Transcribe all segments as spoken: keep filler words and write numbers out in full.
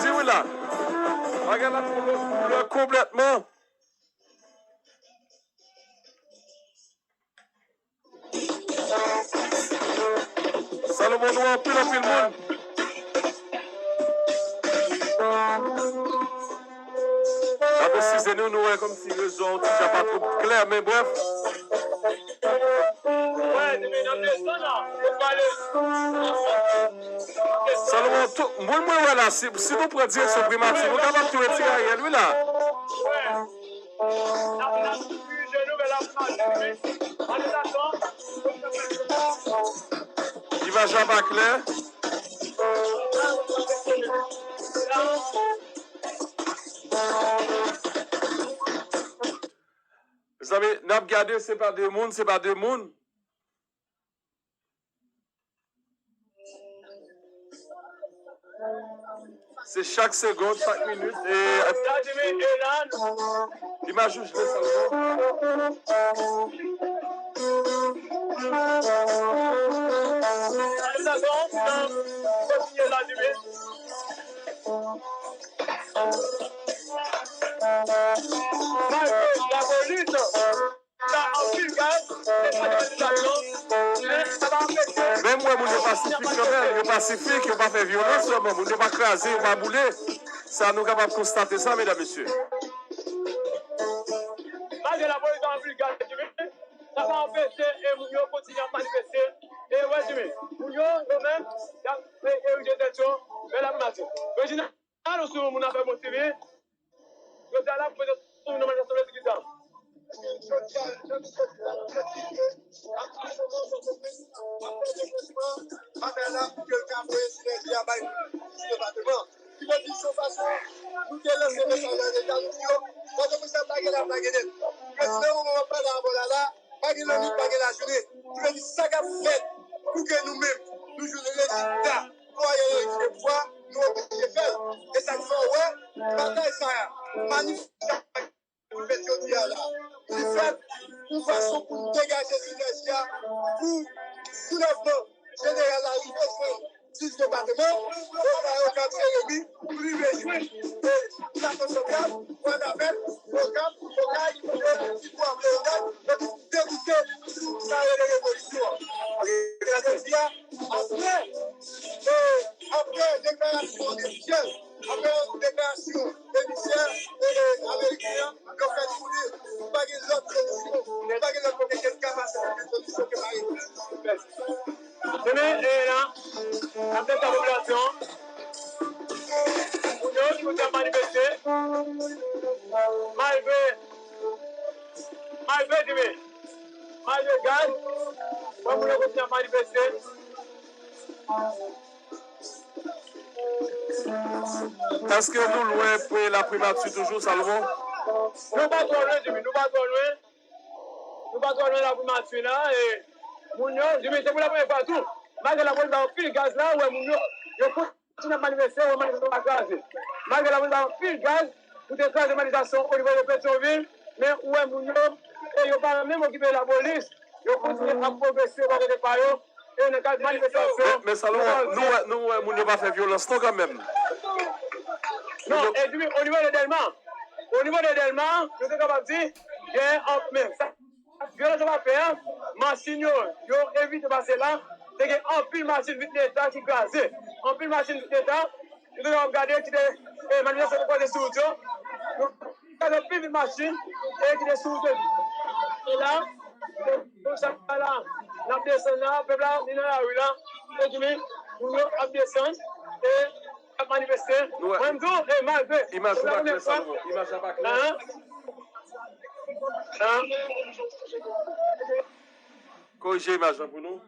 Di wi la. Bagay la twò lòt koulè konplètman. Salomon, nou anpil, anpil moun. Apre size nou, nou wè kòmsi rezo an ti jan pa twò klè, men brèf. Salomon, tout moun mwen wè la, si, si nou pran direksyon primati, nou kapab tou retire Ariel, wi la. Imaj la pa klè. Mezanmi, n ap gade, se pa de moun, se pa de moun. Se chak segonn, chak minit. E, imaj ou jle sa. Menm wè moun yo pasifik kanmenm, yo pasifik, yo pa fè vyolans, yo, moun yo pa kraze, yo pa boule. Sa, nou kapab konstate sa, medam, mesye. Malgre lapolis anpil gaz, sa pa anpeche e moun yo kontinye ap manifeste. E wè, Jimmy, moun yo, yo menm, y ap erije tèt yo vè laprimati. Reginald, ou sou moun afè bon sivil. Jodi a la, pou mete sou nou nan manifestasyon, se ki sa? Jodi a, jan nou sot la, nou sot la, ak tout moun, ap fè deplasman, batay la, pou ke l ka voye sinèji a bay tout depatman. Ki vle di, se yon fason, nou te lanse mesaj la deja, nou di yo, Pòtoprens ap lage, l ap lage nèt. Prezidan, moman w ap pale avè w la, la, pa gen lannuit, pa gen lajounen. Ki vle di, sa k ap fèt pou ke nou menm, nou jwenn rezilta. Pou Ariel retire pouvwa, nou oblije fè l. E sa k fè w wè, batay sa a, manif sa a ki fèt jodi a la, li fèt yon fason pou n degaje sinèji a, pou soulèvman jeneral la rive jwenn dis depatman, e sa yo k ap jere li, pou rive jwenn, e, Plato Santral, Kwadavèt, Okap, Okay, e, Tibwa, Floridad, epi degoute sou sa yo rele revolisyon an. Jodi a, Apre, e, apre deklarasyon ofisyèl, apre deklarasyon emisè, e, e, ameriken an, yo fè konnen pa gen lòt solisyon, pa gen lòt kote ke n ka pase pou gen solisyon ke pa revolisyon. Ebyen, e, la, n ap desann popilasyon an. Moun yo ki kontinye ap manifeste, malgre, malgre, di men, malgre gaz, wè moun yo kontinye ap manifeste. Èske nou lwen pre laprimati toujou, Salomon? Nou pa twò lwen, Jimmy, nou pa twò lwen. Nou pa twò lwen laprimati la, e moun yo, Jimmy, se pou la premyè fwa tou. Malgre lapolis ba yo anpil gaz la, ou wè moun yo, yo kontinye ap manifeste, ou wè manifestasyon pa kraze. Malgre lapolis ba yo anpil gaz pou te kraze manifestasyon o nivo de Petyonvil, men ou wè moun yo, e yo pa menm okipe lapolis, yo kontinye ap pwogrese bò kote pa yo, e nan kad manifestasyon. Men, men Salomon, nou wè, nou wè moun yo pa fè vyolans non kanmenm. Non, e di, o nivo de Dèlma, o nivo de Dèlma, nou te kapab di, gen, men sa, vyolans yo pa fè a, machin yo, yo evite pase la, te gen anpil machin vit leta ki kraze, anpil machin vit leta, nou te kapab gade ki te, e, manifestan te kwaze sou wout yo, yo kraze anpil vit machin, e ki te sou wout yo. E la, nou chak la, n ap desann la, pèp la, li nan lari la, e ki men, moun yo ap desann, e ap manifeste. Mwen, m di w, e, malgre imaj ou pa klè, Salomon. Imaj la pa klè. Korije imaj lan pou nou.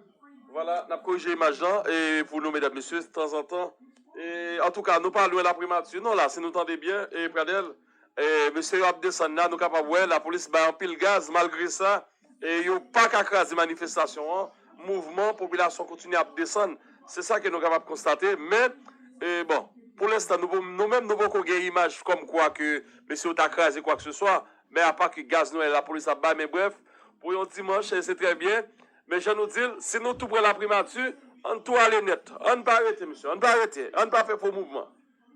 Vwala, n ap korije imaj lan, e, pou nou, medam, mesye, tanzantan. E, antouka, nou pa lwen laprimati non la, si nou tande byen, e, Pradel, e, mesye yo ap desann la, nou kapab wè, lapolis bay anpil gaz, malgre sa, e, yo pa ka kraze manifestasyon an, mouvman, popilasyon kontinye ap desann. Se sa ke nou kapab konstate, men, e, bon, pou lenstan, nou, nou menm, nou poko gen imaj kòmkwa ke mesye yo ta kraze kwakseswa, men apa ke gaz nou wè lapolis ap bay, men brèf, pou yon dimanch, e, se trè byen. Men jan nou di l, si nou tou pre laprimati, ann tou ale nèt. Ann pa rete, mesye, ann pa rete, ann pa fè fo mouvman.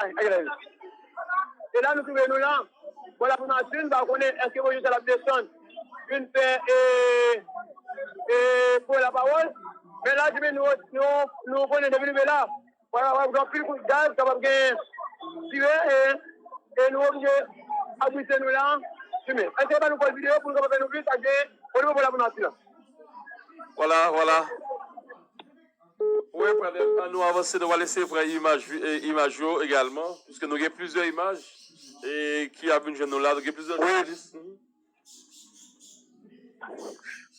Ay, ay, ay. E la nou twouve nou la. Bò Lapli Matin, m pa konnen èske Moyiz Jan Sal ap desann vin fè, e, e, pran lapawòl. Men la, Jimmy, nou, nou, nou konnen depi nou rive la, w ap, w ap gen anpil kout gaz, kapab gen tire, e, e nou oblije abrite nou la. Jimmy, èske w pa nou fè videyo pou nou kapab fè nou plis ak gen o nivo Bò Lapli Matin la? Vwala, vwala. Wi, Pradèl, ann nou avanse, nou pral eseye pran imaj, e, imaj yo egalman, piske nou gen plizyè imaj, e, ki ap vin jwenn nou la, nou gen plizyè jounalis. Mhm.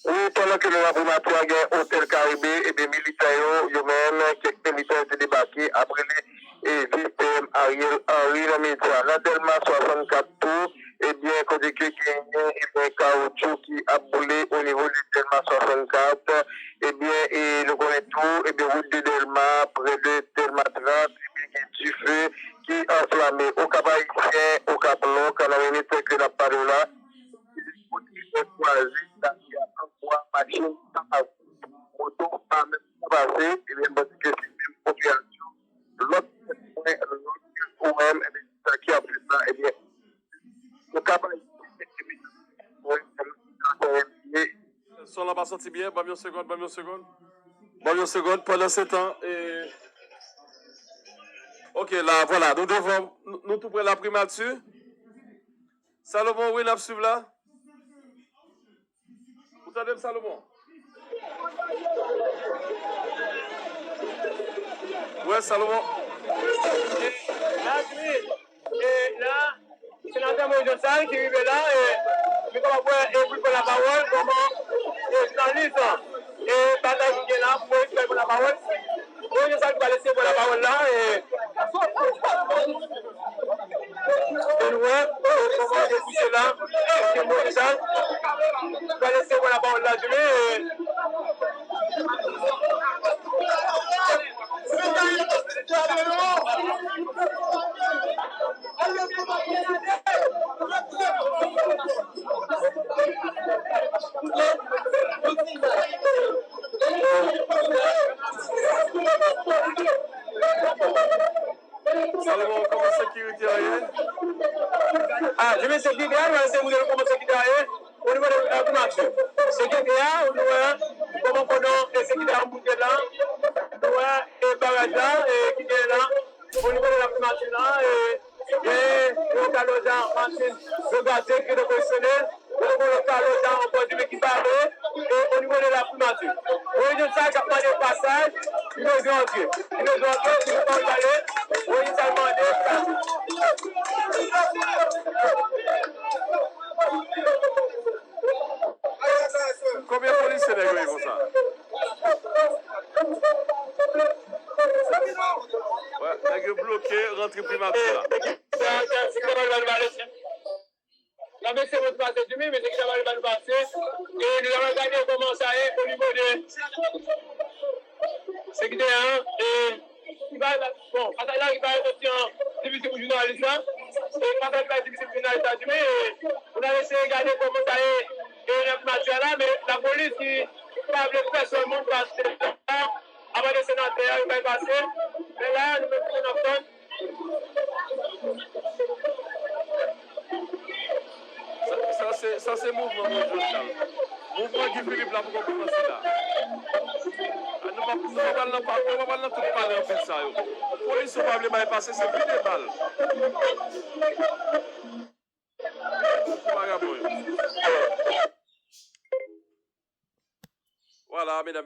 Wi, pandan ke nou nan Primati a, gen Otèl Karibe, ebyen, militan yo, yo menm, kèk militan yo te debake apre le, e, vis P M Ariel Henry nan medya. Nan Dèlma swasannkat tou, ebyen, kote ke genyen, ebyen, kawoutchou ki ap boule o nivo de Dèlma swasannkat, ebyen, e nou konnen tou, ebyen, wout de Dèlma, prè de Dèlma trant, ebyen, gen dife ki anflame. Okap Ayisyen, Okap Lòk, nan minit ke n ap pale w la, kote ki fè kwaze, sa ki ap an bwa, machin, sa ap moto, pa menm pase, ebyen, m panse ke se menm popilasyon, lòt pwen, lòt pwen, ou menm, ebyen, sa ki ap fèt la, ebyen, Okap Ayisyen, ebyen, Son lan pa soti byen, ban m yon segonn, ban m yon segonn. Ban m yon segonn, pandan se tan, e, ok, la, vwala, nou devan, nou, nou tou prè la Primati. Salomon, wi, n ap swiv la. Ou tande m, Salomon? Wè, Salomon. La, Jimmy, e la, senatè Moyiz Jan Sal ki rive la, e nou kapab wè, e pou l pran lapawòl kòman, e jounalis, e batay ki gen la pou Moyiz Jan Sal pran lapawòl. Moyiz Jan Sal ki pral eseye pran lapawòl la, e Ann wè, e, kòman yo pouse la. Paske Moyiz Jan Sal pral eseye pran lapawòl la, Jimmy, e, Salomon, kòman sekirite a ye? A, Jimmy, sekirite a, nou wè se moun yo kòman sekirite a ye. O nivo de, e, Primati. Sekirite a, nou wè kòman kòdon, e, sekirite a moute la. Nou wè, e, baraj la, e, ki genyen la. O nivo de la Primati la, e, e, yon kalòja machin, yo gaze, ki te pozisyone. Pwotokòl Okap Lòk la ankò di men ki pale, e, o nivo de la Primati. Moyiz Jan Sal k ap mande pasaj, li bezwen antre. Li bezwen antre, li bezwen pale. Moyiz Jan Sal mande pasaj. Konbyen polisye nèg yo ye konsa? Wè, nèg yo bloke rantre Primati la. N ap eseye wè nou pase Jimmy, men se ki ta pale ba nou pase. E nou ta pral gade kòman sa ye o nivo de sekirite a, e ki pa, bon, pasaj la ki parèt yon ti jan difisil pou jounalis la. E pasaj la difisil pou jounalis la, Jimmy, e nou ta eseye gade kòman sa ye, e nan Primati a la, men lapolis ki pa vle pèsòn moun pase la, apa de senatè a, yo bay pase. Men la, nou menm tou n ap tann. Sa, sa se, sa se mouvman Moyiz Jan Sal. Mouvman Guy Philippe la poko kòmanse la. A, nou pa, nou pa pral nan pa, nou pa pral nan tout palè anpil sa yo. Polis yo pa vle bay pase, se vide bal. Vagabon yo. Vwala, medam,